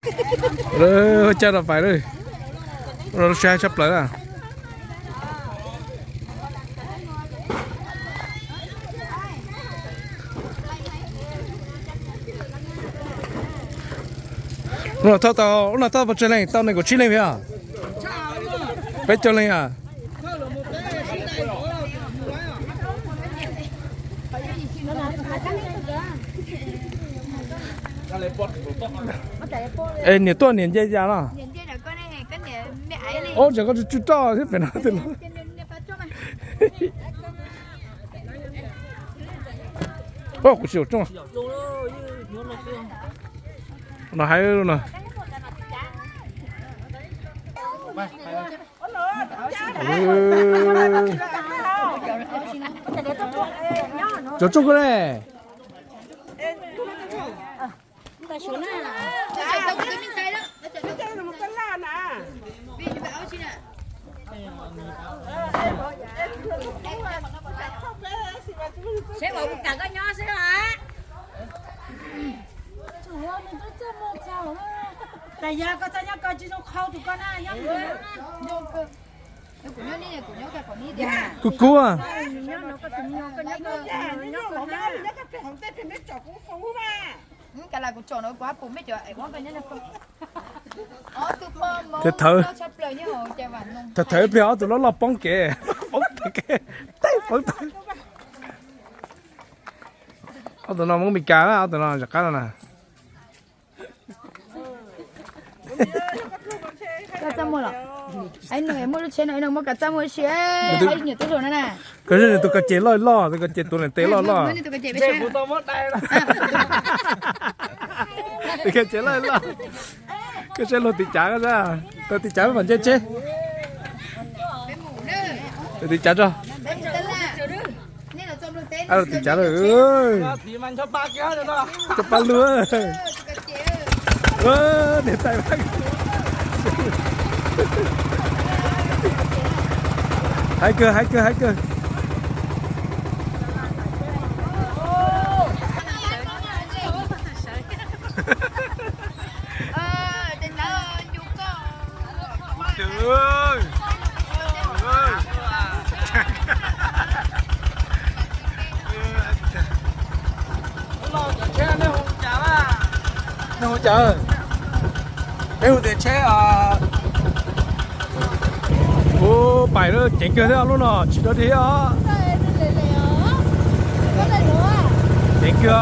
Caj rau pais lawm, lub sab tshaj plaws na. Lub no thauj tau, lub no thauj pes tsawg leej? Tau nees nkaum tsib leej os. Peb caug leej a. Es niam tuaj niam nce yas no. Ub, tseem koj tsuj roj thiab pem no tus no. Kuv tsis haum tsooj no, haib no. Cov tsooj koj ne. Seb ua kuv kam koj nyob xwb os. Tas yog koj txhob nyob koj tsis zoo qhau tus koj na, nyob tus no. Kuv kub. Thawv thawv ib pliag ob tug loj loj poob kev, poob kev, poob tag. Ob tug no Hmoob Meskas, ob tug no zam qab no na. Koj txaj muag los? Muaj lub tsheb no muaj koj txaj muag ib si, nyiam tub hluas no na. Koj nws tus koj ces loj loj, tus koj ces tus neeg tes loj loj. Tus koj ces loj loj. Koj saib luag tim cav, tau tim cav mam nce tsheb. Tim cav tso. Tim cav lawm. Cov pab lug. Niam tais, hais kawg, hais kawg, hais kawg. Nej hu cas? Peb hu tias tsheb. Ub, pais lawm, ceev kawg thiab lub no, tsis dog dig os. Ceev kawg os.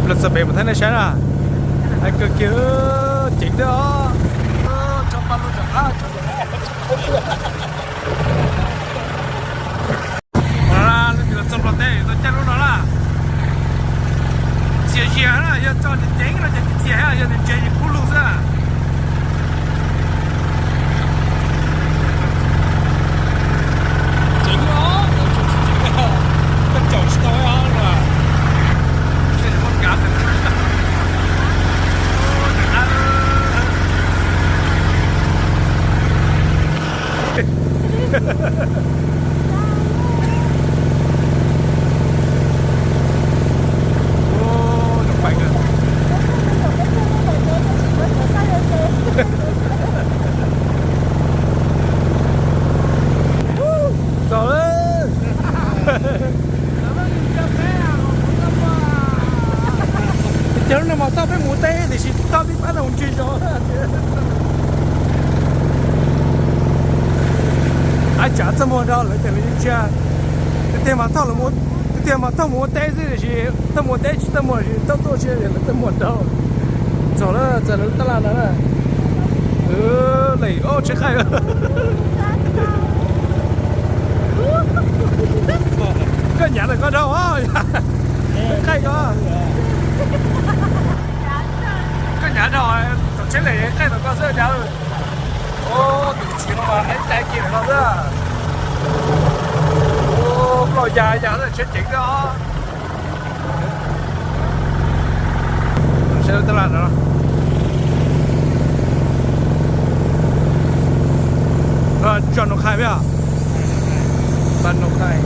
Los txog pem mas thiaj nej saib na. Hais kawg kiag, ceev thiab os. Leej twg los txog Nplog teb tau caij lub no lawm. Txias zias na, yog txoj ceev no ces txias, yog nws ntse ces kub lug xwb. Ceev os, koj caum tsis tau os. Txog lawm. Ces lub no mas thauj peb mus teb tiam sis thauj tib pab no mus ntsis zos. Ab, tsam txaj muag rau lawv tias lawv tsis tshia. Tiag tiag mas thauj, tiag tiag mas thauj mus ua teb xwb tiam sis thauj mus ua teb tsis txaj muag, thauj tuaj tsis lawv txaj muag rau. Txog lawm, txog lawv tab laj no na. Lawm, ob tsheb qaij. Koj nyav ntawm koj dhau, qaij koj. Koj nyav dhau, thaum tsheb lem qaij ntawm koj xwb nyav. Tus txiv no mas ib cai kiag ntawm no xwb. Plaub ya ya tsheb ceev xwb os. Saib lub tab laj no. Tso Noo Khai peb os. Noo Khai.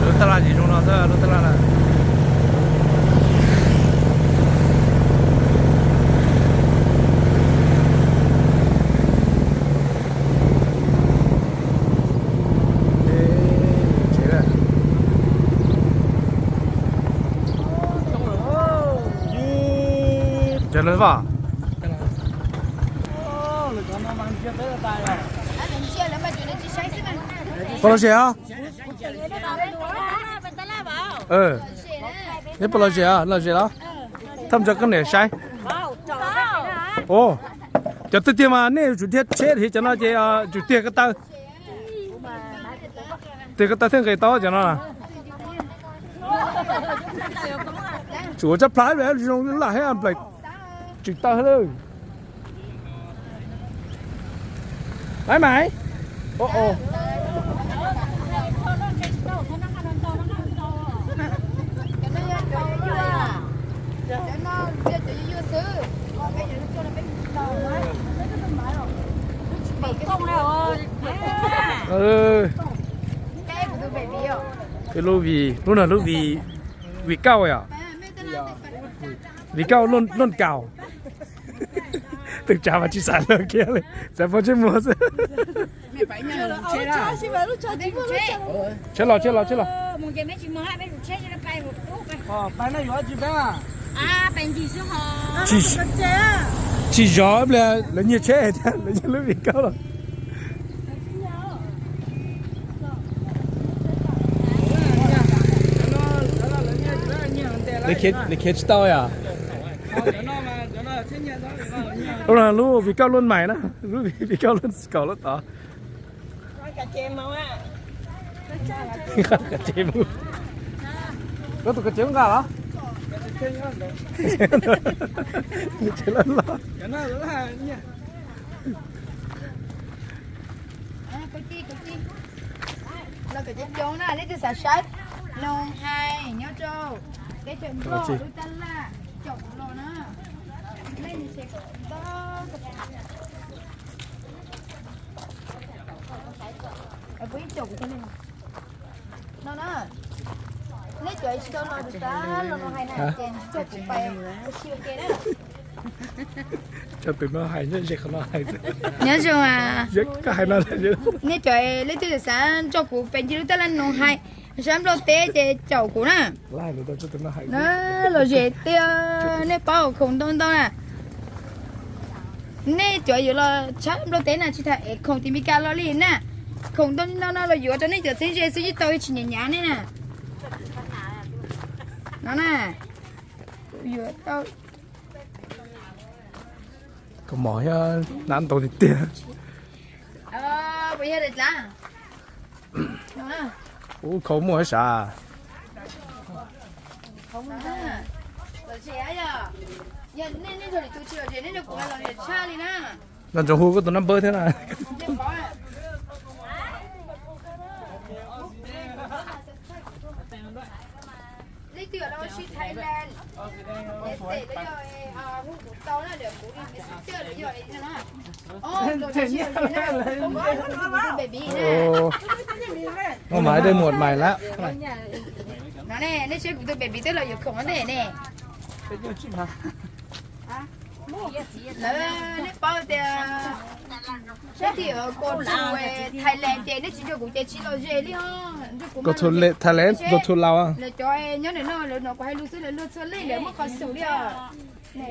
Lub taj laj ces zoo no xwb, lub taj laj na. Cov no as. Pom los tsev os. Neb puas los tsev os, los tsev los? Thaj tso koj niam saib. Cov twg tiag mas nej yuav tsum dhia tsheb thiab, cov no ces tsum tiag ko taw. Tiag ko taw thiaj nqis tau cov no. Tsum ua tsab plab zoo laj thiab nplaim tswm taw lawm. Maiv Maiv. Peb lub Vim, lub no lub Vim, Vim Kauj yom? Vim Kauj Luj Kaus. Tus tsav mas tsis xav lawm kiag li, xav pov tseg muag xwb. Tsheb los, tsheb los, tsheb los. Tsis zov pliag lawv nyiag tsheb thiab lawv nyiag lub Vim Kauj los. Lawv khiav tsis tau yom? Lub Vim Kauj Luj Maiv na, lub Vim Kauj Luj Kaus lub tod. Koj tus koj tsev nqa los? Tsev los los. Los kom coob coob na, leej twg xav saib Noo Hais nyob rau teb chaws Nplog lub tab laj caum kuv los na. Leej twg xav kom ntau, kuv yeej caum kuv tau li no na. Nej cov tsis tau los tus xav los Noo Hais na ces tso kuv pais ua si ua ke na. Tso tus no hais nyob ze qhov no hais. Nyob zoo, koj hais no. Nej cov leej twg xav nrog kuv pais ncig lub tab laj Noo Hais sab Nplog teb ces caum kuv na. Lom zem tiag, nej paub khoom ntau ntau na. Nej cov yuav los tshab Nplog teb na tsis tas es khoom tim Meskas los li na. Khoom ntau li no no los yuav rau nej cov txheeb ze xwb, yeej tau tsis nyiam nyav nej na. No na, yuav tau. Kaus mom thiab nab ntau tiag tiag. Ub, khau muaj sav. Los ntsoov hu koj tus nab npawb thiab na. Muaj mas dej muam mais lawm. Nej saib kuv tus baby twb los yuav khoom ne. Lawv, nej paub tias sab tim Thailand ces nej tsis nrog kuv ces tsis lom zem li os. Thailand, lawv cov nyob ntawm no lawv hnov kuv hais lus xwb lawv luag txhua leej lawv muaj qhov xum li os.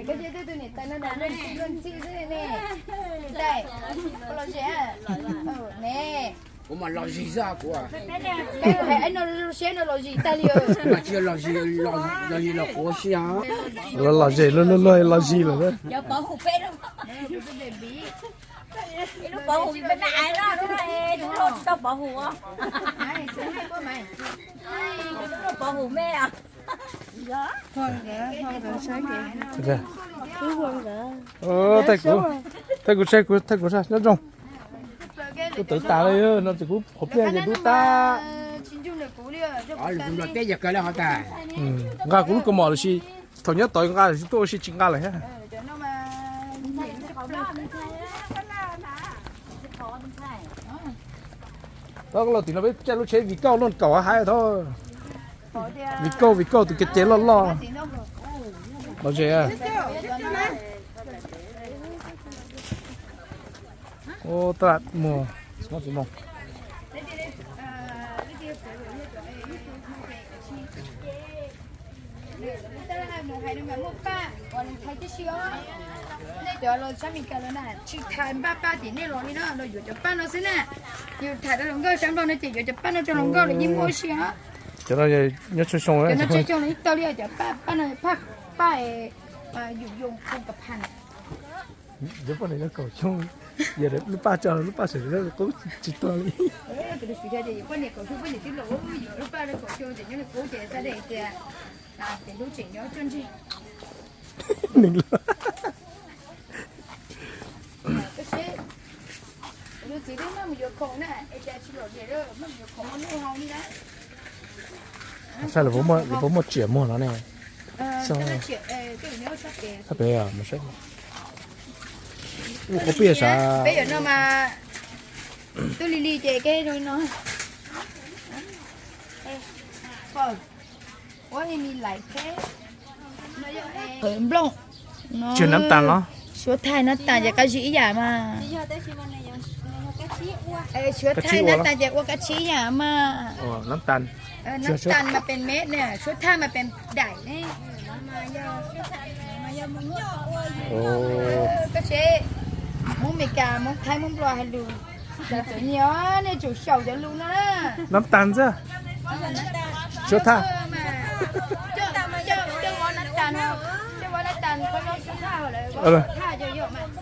Koj cia tus niam tais no luag ntxhi luag ntxhi xwb ne. Tais, koj lom zem ne. Kuv mas lom zem xwb kuv. Koj hais no zoo siab no lom zem tag li. Mas tsis lom zem, lom zem los kuv ua si os. Lom zem luag luag lom zem lawm. Ib lub pov hu peb me aiv loj, ib lub tsis tau pov hu. Thaij kuv, thaij kuv, thaij kuv nyob zoo. Kuv tawv tas li no ces kuv qhuav pliag ces dub tab. Nqa kuv lub kaus mom los sis thaum nyob tod nqa los sis tuaj ua si tsis nqa lawm thiab. Tab los tim no peb caij lub tsheb Vim Kauj luaj kaum haib thab. Vim Kauj, Vim Kauj tus kev ces loj loj. Los ze. Tab muag, nej cov los sab Mes Kas lawm na, tsis tham npaj paj tim nej los li no, los yuav cov paj no xwb na. Yus tham rau hluas nkauj sab Nplog no ces yuav cov paj no rau hluas nkauj los yeej muaj ua si os. Cov no nyob tsawg xyoo, cov no tsawg xyoo los yeej tau li os, cov paj, paj no paj, paj yus yoo koo ka pha. Yog poj niam yog kaum xyoo, yog lub paj tso lub paj sawv daws qub tsis tau li. Poj niam kaum xyoo, poj niam twb los yuav lub paj kaum xyoo ces nyob li qub ces xav tias, ces lub tseem nyob tsuag ntsig. Nws los. Tus txiv twb maj mus yuav khoom na, es cas tsis los ze, maj mus yuav khoom ua luj hau li na. Saib lawv puas muaj tsiam muag no ne. Thaj pem mus saib. Ua qhov pib sav. Peb yuav no mas tub li li ces keb zoo no. Nplooj. Tsis nab tas los? Suav thaj nab tas ces qab zib ib yam mas. Suav thaj nab tas ces ua qab zib ib yam mas. Nab tas mas pes mev, suav thaj mas pes daim ne. Koj seb, Hmoob Meskas, Hmoob Thaib, Hmoob Nplog hais lus, txawm nyias nej tsum xyaum cov lus no na. Nab tas xwb. Suav thaj.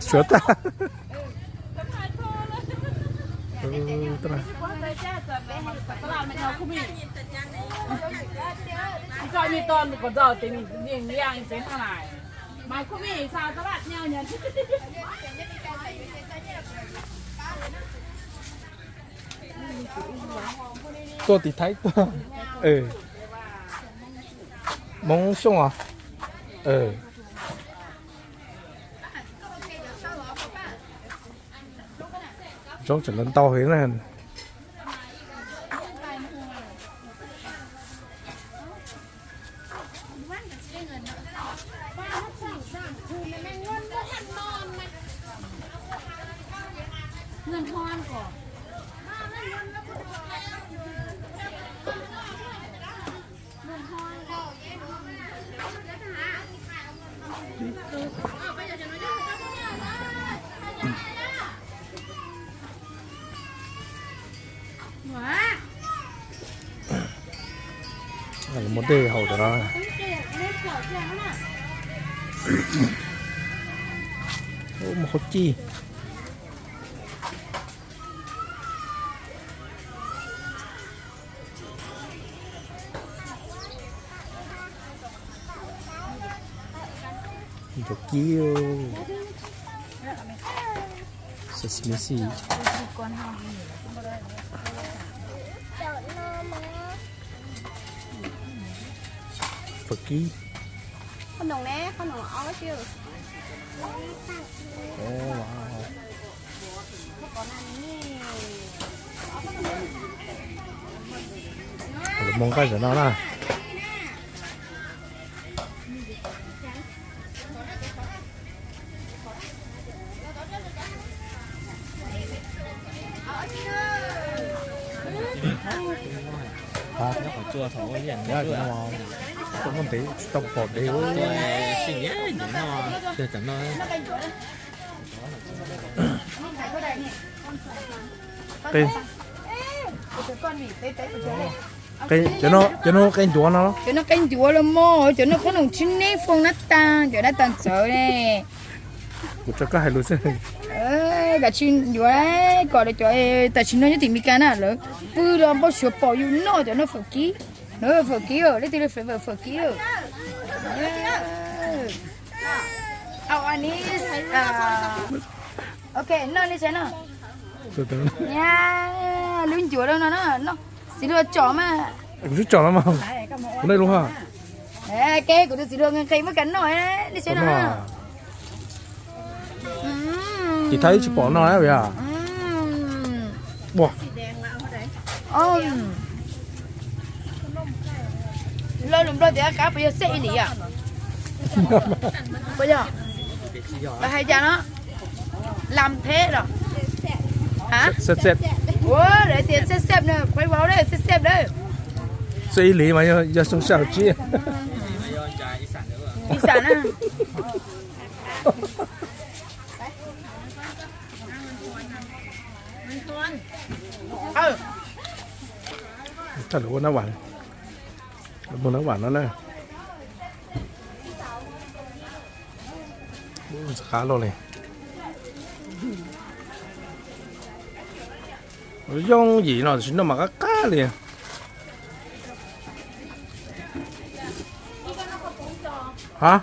Suav thaj. Tuaj tim Thaib tuaj. Hmoob Xyooj os. Zaub tseem ntau heev na. Muaj dej haus rau no. Muaj qhov cij. Ncuav kib, sesame seed. Fawm kib. Lawv muag nqaij tam no na. Ntev tsis tau pom ntev. Cov no qe ncuav no. Cov no qe ncuav los mog, cov no khob noom tsib neb foo nab tas, cov nab tas ntxawv ne. Kuv tso koj hais lus xwb. Kav tsij yuav kom cov tam sim no nyob tim Meskas na lawv pw los npau suav pom yus noj cov no fawm kib. Fawm kib, leej twg li fawm kib. Aw, anis. Ok, noj li saib no. Lub ncuav no no, txiv hluas tsom mas. Kuv twb tsom no mas. Kuv nej lub ha. Ke kuv tus txiv hluas nqhis nqhis muab kav noj li saib no. Tiv thaiv tsis pom no na. Ua, lawv lus Nplog tias qab puas yog xej ib lis? Puas yog? Lawv hais cas no? Lam pheb los? Xej xej. Ua, lawv tias xej xej no, qhuav vau lawm, xej xej lawm. Xej ib lis mas yog xoo xya tsib. Ib xam na. Lawv ua nab vam, lawv muag nab vam no na. Qab loj li. Yooj yim no tsis noj mas qab qab li. Ha?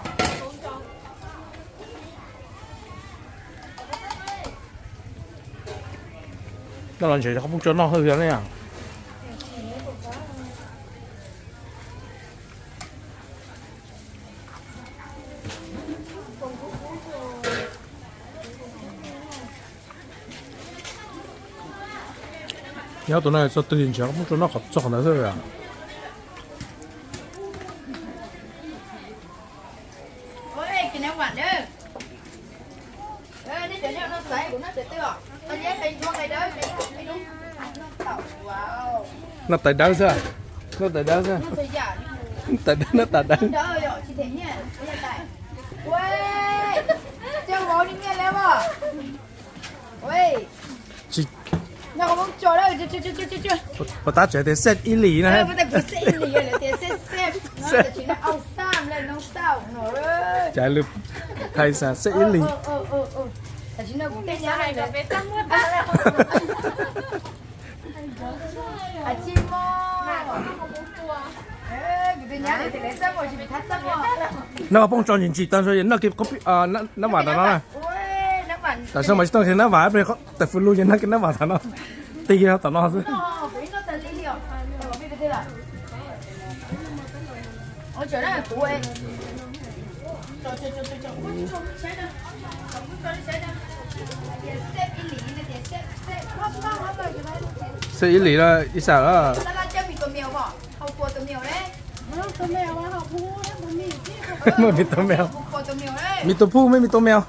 Noj los ntshe cov qhob poob tso noj hwj yog ne. Nyob tus no txog twg ntshe qhob poob tso noj qhov txog qhov ntawd xwb. Noj tais dawb xwb, noj tais dawb xwb, noj tais dawb, noj tais dawb. Puas tab tsev tias xej ib lis na. Cas lwm thais xav xej ib lis. Noj poob tso ntsim ntsim tag nrho noj kiag nab vam tom no na. Tam sim no mas tsis tau nab vam, tais fws lug ces noj kiag nab vam tom no. Tig kiag tom no xwb. Xej ib lis los ib xav los. Mej tus mej, mej tus phuj, mej mej tus mej.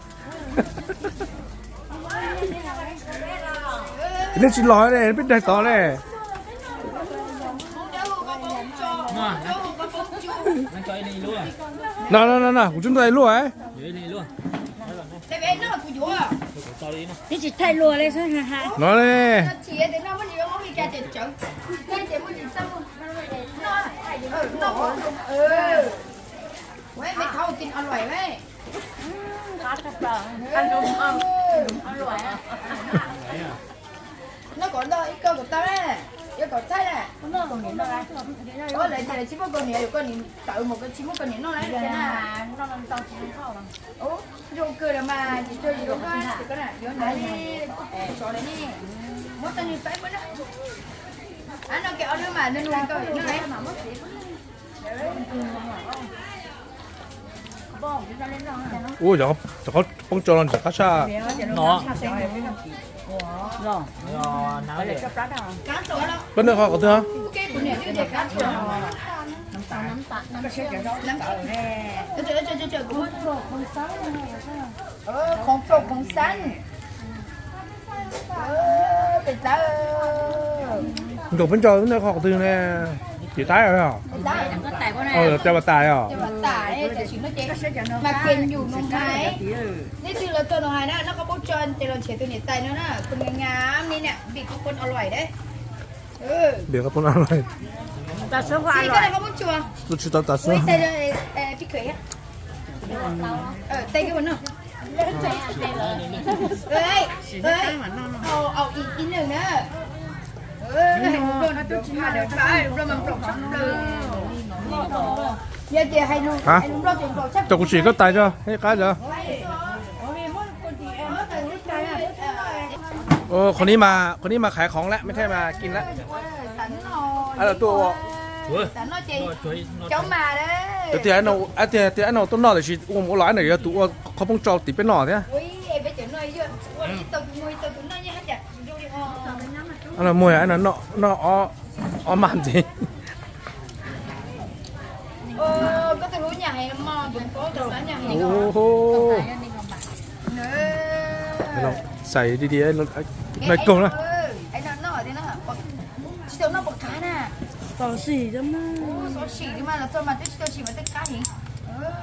Nej tsis los ne, peb daig tod ne. No no no, kuv tsuas ntuj luaj. No ne. Noj kom ntau ib ko kom tau na, yuav kom thaij na. Lawv tias lawv tsis muaj kaus hniav, yuav koj niam tawv mus, tsis muaj kaus hniav noj na. Zoo kawg los mas tsis tso yus, yuav li, tsov li ne, muab tau nws tawv muab na. Ab, no kev ob lub mas nws nug koj noj. Ua, cov qhob poob tso no ntxim qab tshaj no. Peb noj qhov qhov twg? Nkaus peb nco lub nej qhov qhov twg ne? Tim Taib os. Cov Vaj Tais os. Mas kheev yus nus hais, nej twg los txog nus hais na, noj qhob poob tso ces los nrhiav tus niam tais no na, tus nyav nyav ni na, npim qhob poob o luais de. Npim qhob poob o luais. Tsis tau tas suab. Hab, coj kuv sim koj tais tso, ib qab tso. Qhov no mas, qhov no mas khaiv khoom lawm, mej thaj mas kij lawm. Tuaj ua, tias no tuaj noj tiam sis ua mus ua los no yog tus ua qhov poob tsau tim peb noj thiab. Muag, noj ob mag ntxiv. Xais di di, noj kaug na.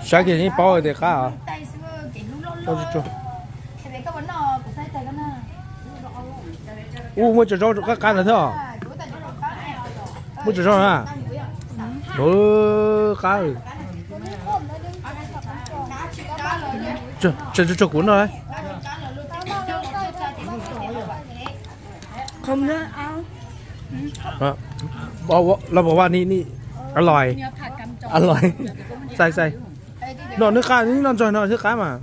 Saib kiag yeej paub tias qab os. Ub, muaj cov zaub qab qab ntawd thiab os. Muaj cov zaub na. Qab. Tso kuv noj. Los pom vaj ni ni, a lòi, a lòi, xais xais. Noj nwb qab, noj ntxoog no nwb qab mas.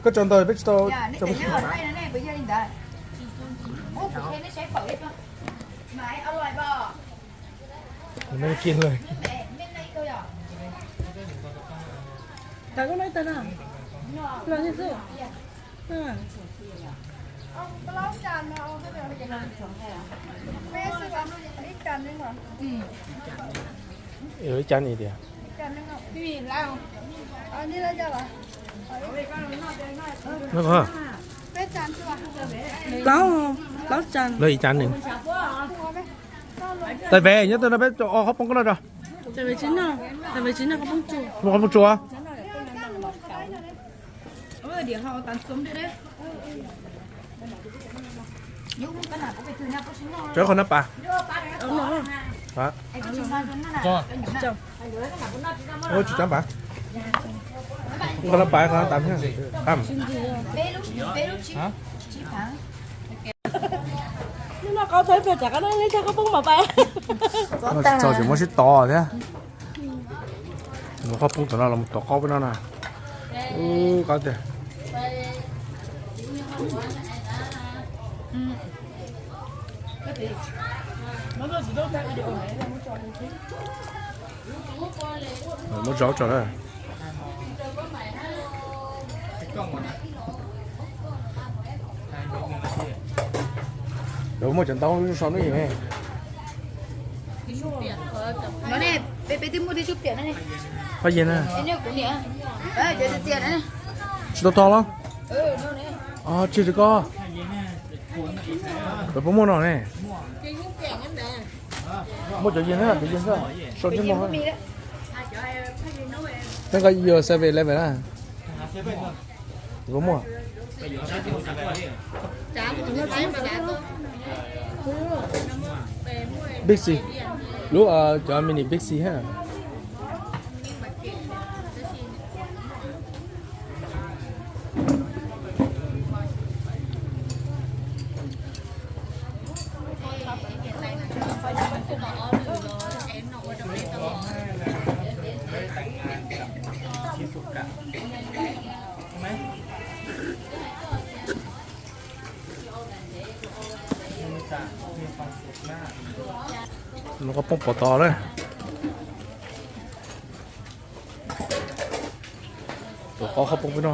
Koj tso ntau, peb tsis tau. Ib cab ni tias. Plaub, plaub tsa. Lawv ib cab ni. Tais Vev, nyob tau no peb o qhob poob koj noj tso. Qhob poob tsua. Tso qhov no pas. Tsis tso pas, qhov no tas. Txog tsis muab sib tov thiab. Mus qhob poob tom no los mus tom qaub peb no na. Ub, qab tiag. Muab zaub tso na. Lawv muaj cov ntaub so nub. Pab yeeg na. Tsis tau tog los? Tsis li koj. Lawv puas muaj no ne? Muaj cov yeeg na, cov yeeg xwb. So tsis muaj. Peb nqa yuav seven eleven na. Puas muaj? Big C. Lub cov mini Big C ha. Nws qhob poob pom tod na. Tus qhob qhob poob peb no.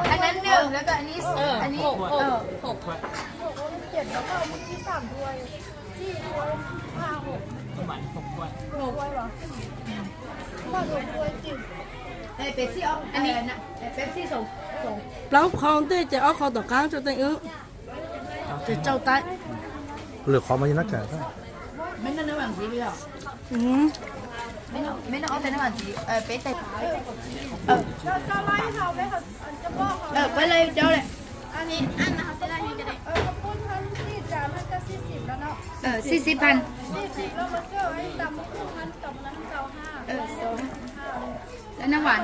อันนั้นหนึ่งแล้วก็อันนี้อันนี้หกหกหกถ้วย เจ็ดแล้วก็เมื่อกี้สามถ้วย สี่ถ้วยห้าหกหกถ้วยเหรอ หกถ้วยจริง อันนี้ plaub qho ntej ces ob qho tom qab tso teej wb. Ces tsau taib. Lwm qhov mas yog nab kas. Xib xib pan. Nab vas.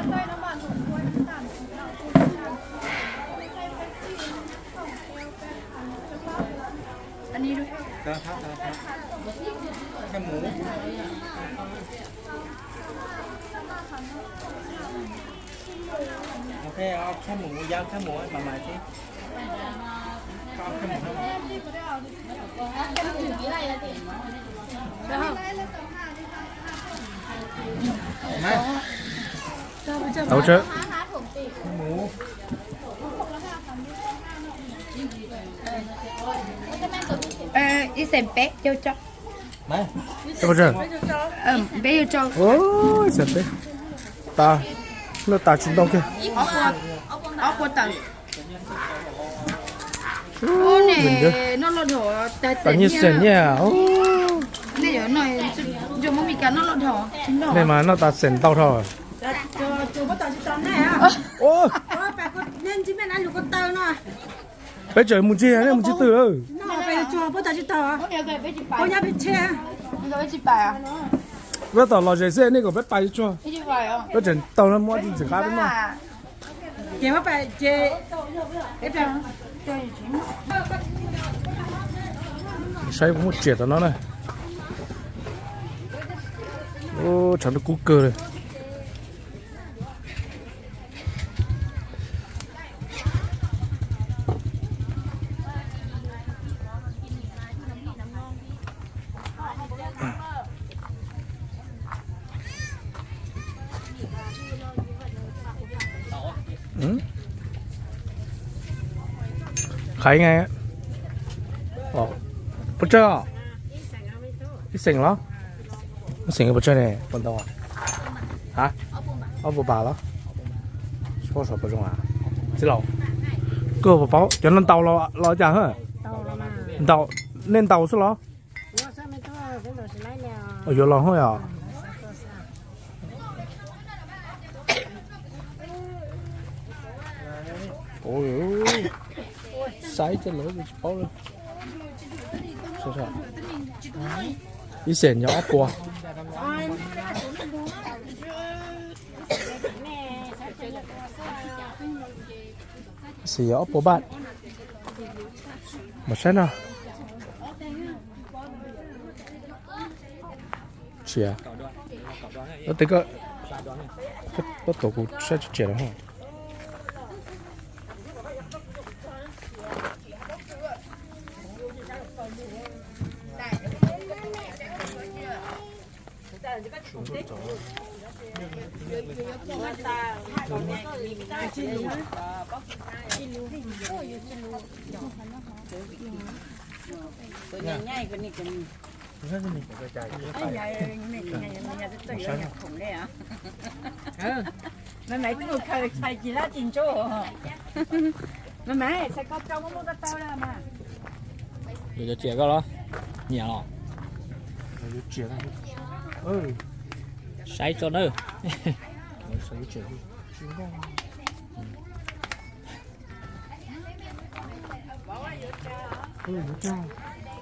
Kab hmu. Ok, ob kab hmu, yog kab hmu mas mas xwb. Kab hmu. Tau tsawg. Hmu. Ib xees peb caug tso. Peb caug tso. Ib xees peb. Tas, lub tas tsis ntau kiag. Ob puas tawm. Noj loj dhau. Tas nyiaj xees nyiaj. Nej mas noj tas xees ntau dhau. Peb tseem mus ncig, nej mus ncig twg lawm? Peb tom los zes xwb, nej kom peb pais tsuag. Peb tseem taug no muab ntxim qab peb noj. Saib muaj tsiaj tom no na. Tshav ntuj kub kawg li. Qhov ib, puas tsawg? Ib xees los? Ib xees puas tsawg ne? Puas ntau? Ha, ob puas npam los? Tsis paub xyov puas zoo a. Txiv laus, koj puas paub cov no ntaus los cas? Ntaus, nej ntaus xwb los? Yuav los hos yom. Saib cov lawv tsis paub li. Ib xees yog ob puas. Ib xees yog ob puas npam. Mas saib no. Tsiaj. Tab tom kuv saib tsis tsiaj lawm. Yuav tsiaj koj los? Nyiam los? Saib tso nawb.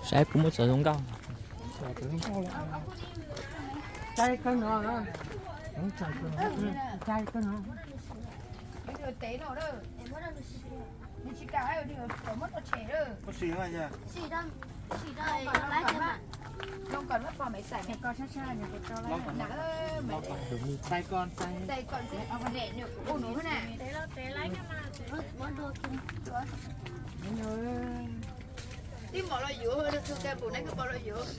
Saib puas muaj cov zoo nkauj. Tib mov los yuav, tus ka pum na koj pom los yuav.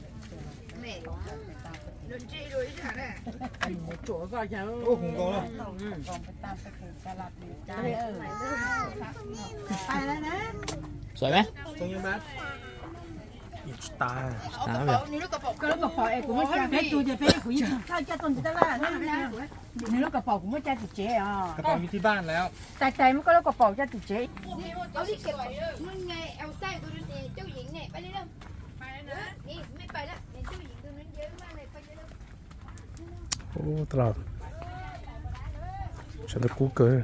Nws ntsej dua ib zaj na. Txawm me. Koj lub kaus pom es kuv muab tsa peb tus ces peb kuv yeej tsis txawj coj tuaj ntxiv tab laj. Nws lub kaus pom kuv muab tsa tim tsev os. Tais tais muab koj lub kaus pom tsa tim tsev. Ub, tas los, sawv daws kub kawg.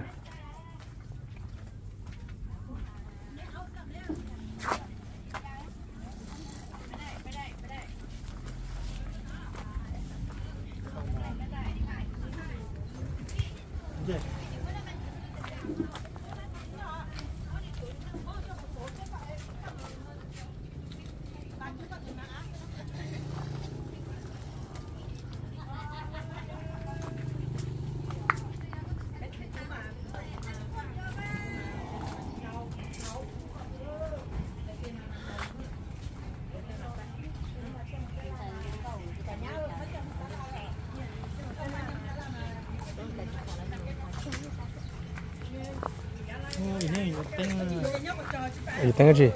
Teeb tsi?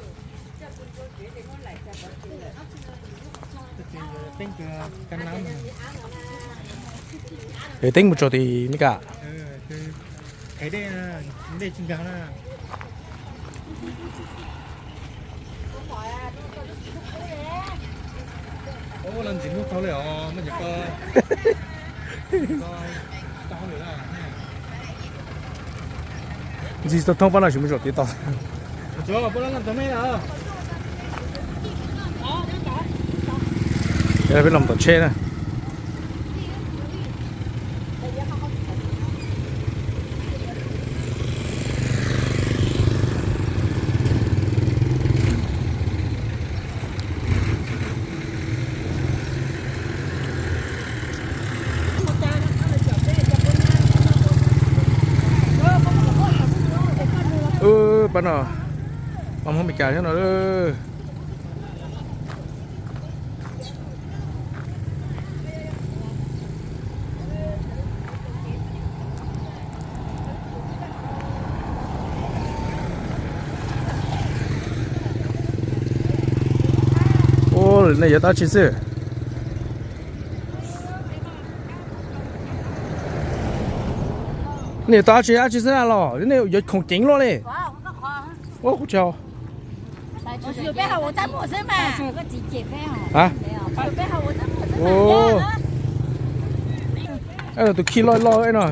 Teeb mus tso tim Meskas. Ntxig tau thoob pab no tsis mus zaum tid tau. Peb los tom tsheb na. Pab no, pab Hmoob Meskas nyob no. Ua, nej yuav dab tsi xwb? Nej yuav dab tsi, dab tsi xwb na los nej yuav khoom ceev luaj li. Ua kuv tsis haus. Tus khij loj loj no.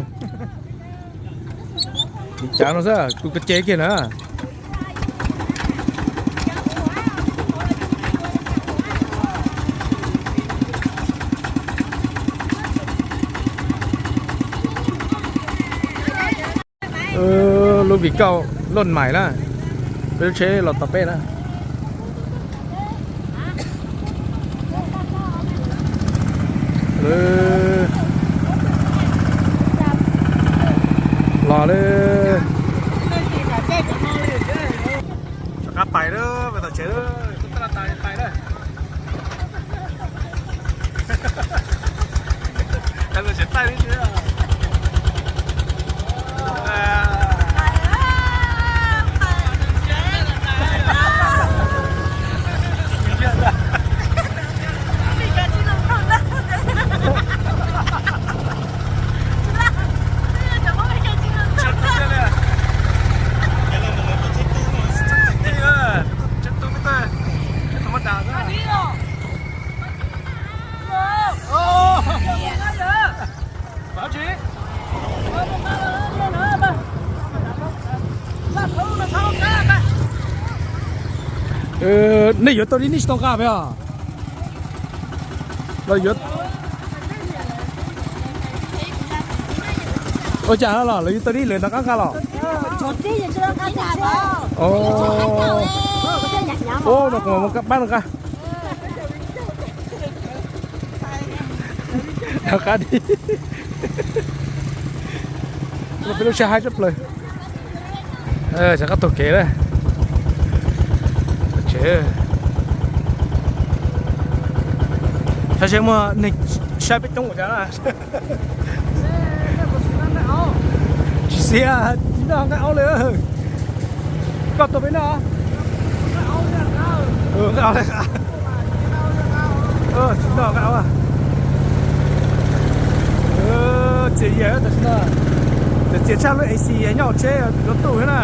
Cav no xwb, tus ko cev kiag na. Lub Việt Cao loj mais na, peb lub tsheb los tau peb na. Los li. Rov qab pais lawm, pais tom tsev lawm, pais lawm. Nej yuav tau li nej tsis tau nqa peb os? Los yuav, ua cas los lawv yuav tau li lawv nqa nqa los? Ua no kuv mam mus pab nqa. Nqa di. Peb lub sij hawm tshaj plaws. Rov qab taug kev lawm. Saib seb muaj neeg saib peb coob ua cas na. Tsis xiab, tsis noj nqaij aub li. Koj tuaj peb noj. Nqaij aub li, tsis noj nqaij aub. Txias yias tam sim no, txias tshaj lub A C nyob hauv tsheb yuav tu thiab na.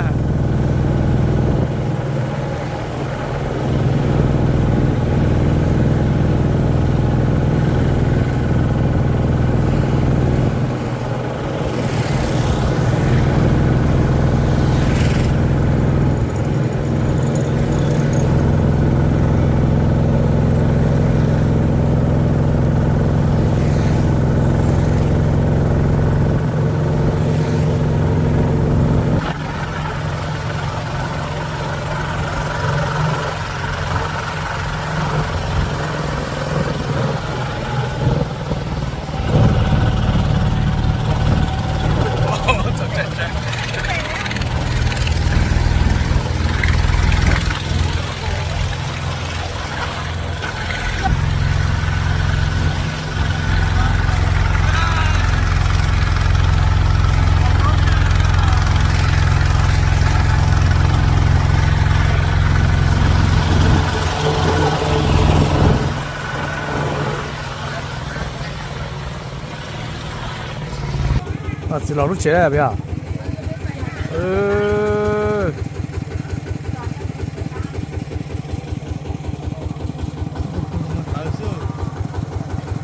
Los lub tsev peb os.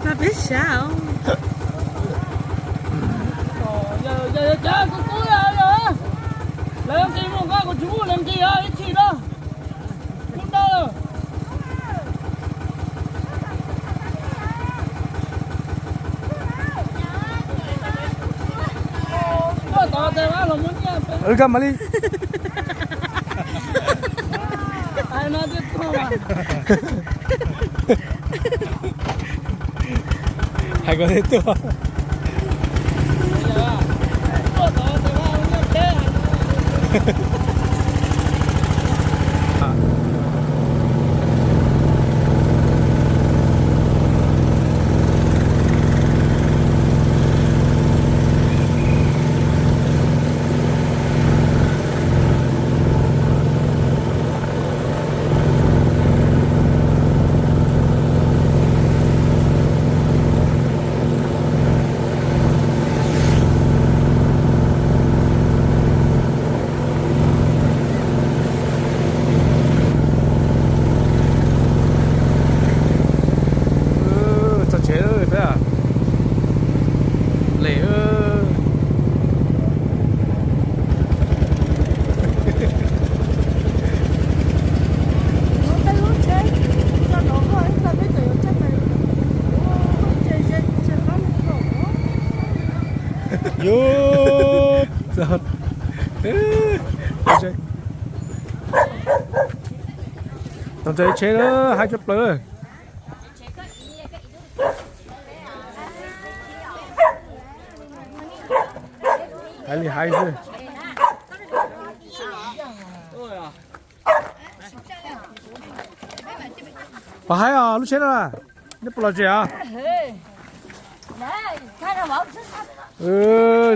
Peb sav. Lawv nqis mus nqa kuv tsis muaj lawv nqis ib chim no. Kuv ntau. Koj mam li. Hais kom thiaj tuaj. Txog tsev peb. Lem. Yus, tau ntawd tsheb lawm, haib tshaj plaws. Haib li haib xwb. Pom haib os lub tsheb no na. Nej puas los tsev os?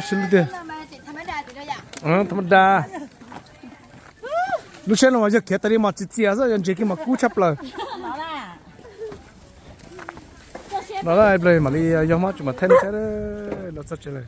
Sib lub tiag. Tham ma da. Lub tsheb no mas yog khiav tas li mas txias txias xwb, yog ntsia kiag mas kub tshaj plaws. No na, mam li yog mob tseem mam thaij lub tsheb los txog tsev lawm.